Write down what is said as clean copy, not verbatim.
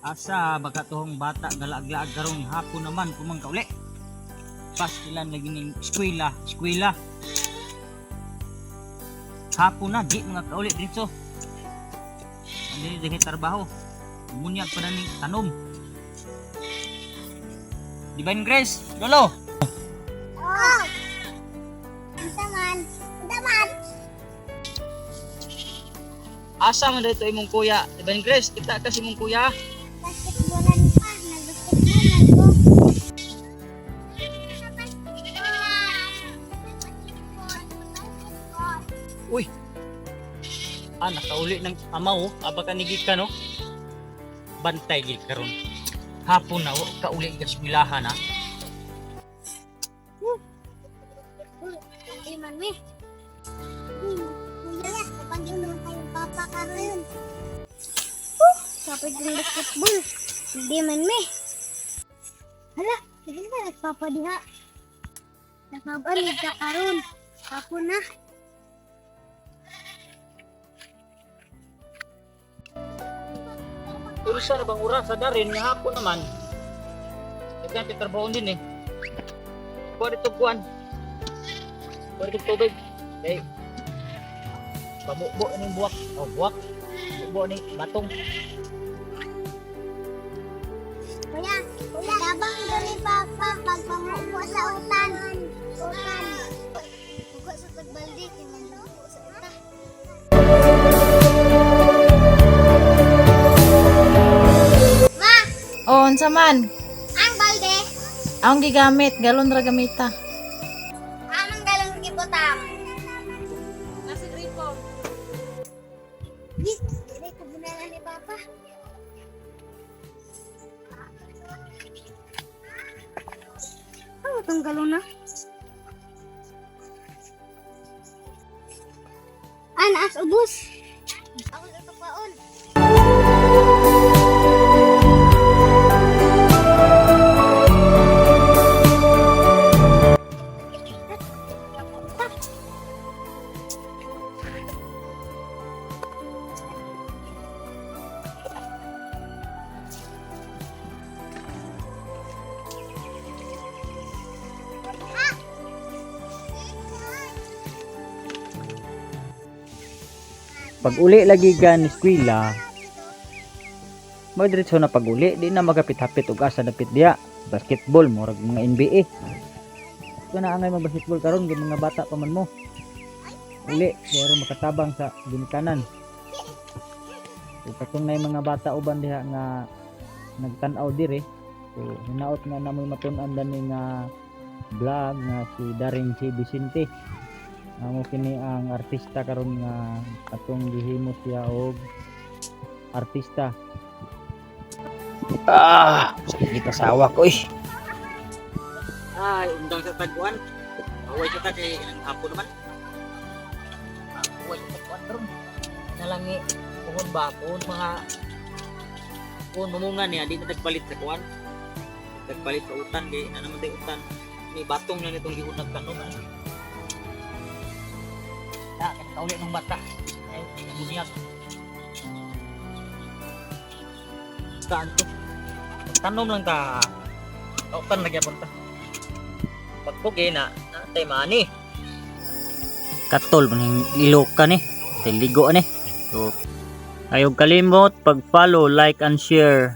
Asa baka tuhong bata galaag-laag karong hapon naman kumang kauli. Pastilan lagi ning eskwela, eskwela. Hapon na di mga kauli dito. Andi dinhi trabaho. Munyag pa na ning tanom. Divine Grace, Lolo. Oh! Unsa man? Unsa man? Asa man dito imong kuya? Divine Grace, kita kasi imong kuya. Basketballan pa. Nag-basketballan ko. Uy. Ah, nakauli ng amaw. Oh. Aba ka nigit ka, no? Bantay gid karon. Hapon na, wa ka uli ka eskwelahan, ha? Hindi man, mi. Kuya, kapag naman kayong papa karon. Kapag yung basketball. Hindi man, mi. Hala, sige na nagpapa diha. Nakabanig ka karon. Hapon na. Pero siya na bang oras sa darin, nga hapon naman. Nagkanti trabaho din eh. Kuha dito kuan. Kuha dito tubig. Okay. Pabubo ni buwak. Oh, buwak. Bubo ni batong. Kuya, kuya, tabang dali papa pagpamupo sa utan. Utan. Pugo sa tagbaldi kay mamupo sa uta. Ma, Oh, unsa man? ang balde, Ang gigamit, galon ra gamita. anong galong gibutang? Nasa gripo. Di, dili ko bunala ni papa. Ano tong galon na? Ah, naas ubos. Ako sa tupaon. Pag uli lagi ka ni eskwela, magdiretso na pag uli, di na magapit-hapit og asa dapit diya. Basketball, murag mga NBA. Ito na angay mga basketball karon gid mga bata pa man mo. Uli, pero makatabang sa ginikanan. So, katong na mga bata uban diha nga nagtan-aw diri. So, hinaot nga namoy matun-an dani nga vlog nga si Darren C. Vicente. Amo kini ang artista karon nga atong gihimo siya og artista. Ah, sakit asawa ko eh. Ay, undang sa taguan. Away sa ta kay ang hapon naman. Away sa taguan karon. Nalangi puhon ba puhon mga puhon mamunga niya di na tagpalit sa kuan. Tagpalit sa utan kay na naman tay utan. Ni batong na nitong giunag tanom. Na, kauli ng bata. Ay, bunyag. Saan to? Tanom lang ta. Utan lagi ta. Pagpugi na, natay mani. Katol man ilok ka ni. Tay ligo ni. So, ayaw kalimot pag-follow, like and share.